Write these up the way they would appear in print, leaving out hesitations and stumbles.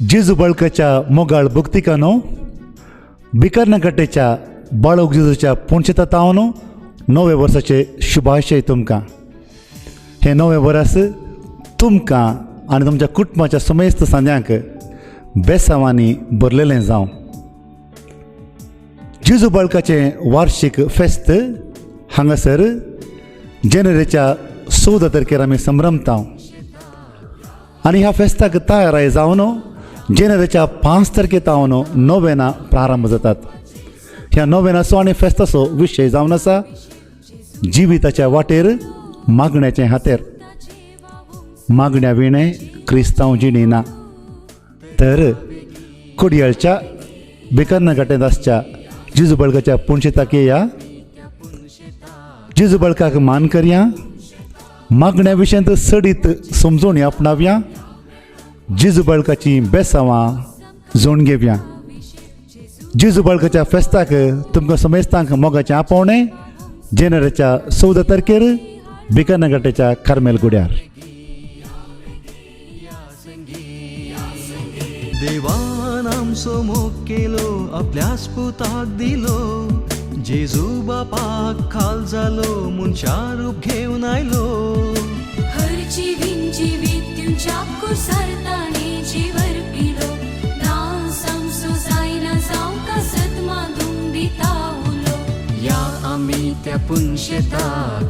जेजू बळकाच्या मोगाळ भक्तिकानो, बिकर्णकट्टेच्या बाळोक जेजूच्या पुणशेता तावनो नव्या वर्साचे शुभाशय तुमकां. हें नवें वर्स तुमकां आनी तुमच्या कुटुंबाच्या समेस्त सांद्यांक बेसांवांनी भरलेलें जावं. जेजू बाळकाचें वार्षीक फेस्त हांगासर जानेवारीच्या 14 तारखेर आमी संभ्रमता आनी ह्या फेस्ताक तयाराय जावन जानेवारीच्या 5 तारखे तावन नोवेना प्रारंभ जातात. ह्या नोवेनाचो आनी फेस्ताचो विशय जावन आसा जिविताच्या वाटेर मागण्याचें हातेर. मागण्या विणें क्रिस्तांव जिणी ना. तर कोडयाळच्या बेकर्नघाटेंत आसच्या जेजू बळकाच्या पुणशेताक येया, जेजू बळकाक मान करया, मागण्या विशयांत चडीत समजोणी आपणावया, जेजू बळकाची बेसांवां जोण घेवया. जेजू बळकाच्या फेस्ताक तुमकां समेस्तांक मोगाचें आपोवणें जानेवारीच्या 14 तारखेर बिकानाघाटेच्या कार्मेल गुड्यार. देवान आमचो मोग केलो, आपल्याच पुताक दिलो, जेजू बापाक खाल जालो, मनशा रूप घेवन आयलो. हर जीवीन जिवीत तुमच्या कुसार ताणें जीवर पिलो, दास आमचो जायना जावंक सदमा दुम दिता उलो. या आमी त्या पुनशेताक,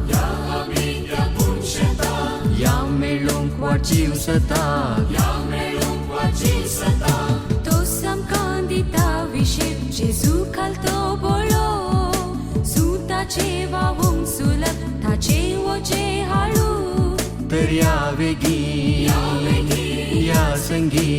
या मेळोवंक वा जीव सताक, तो आमकां दिता विशेक जेजू खालतो बोळो, सुताचे वावूंक सुलभ ताचे वोचे हाडू. तर या वेगी या संगी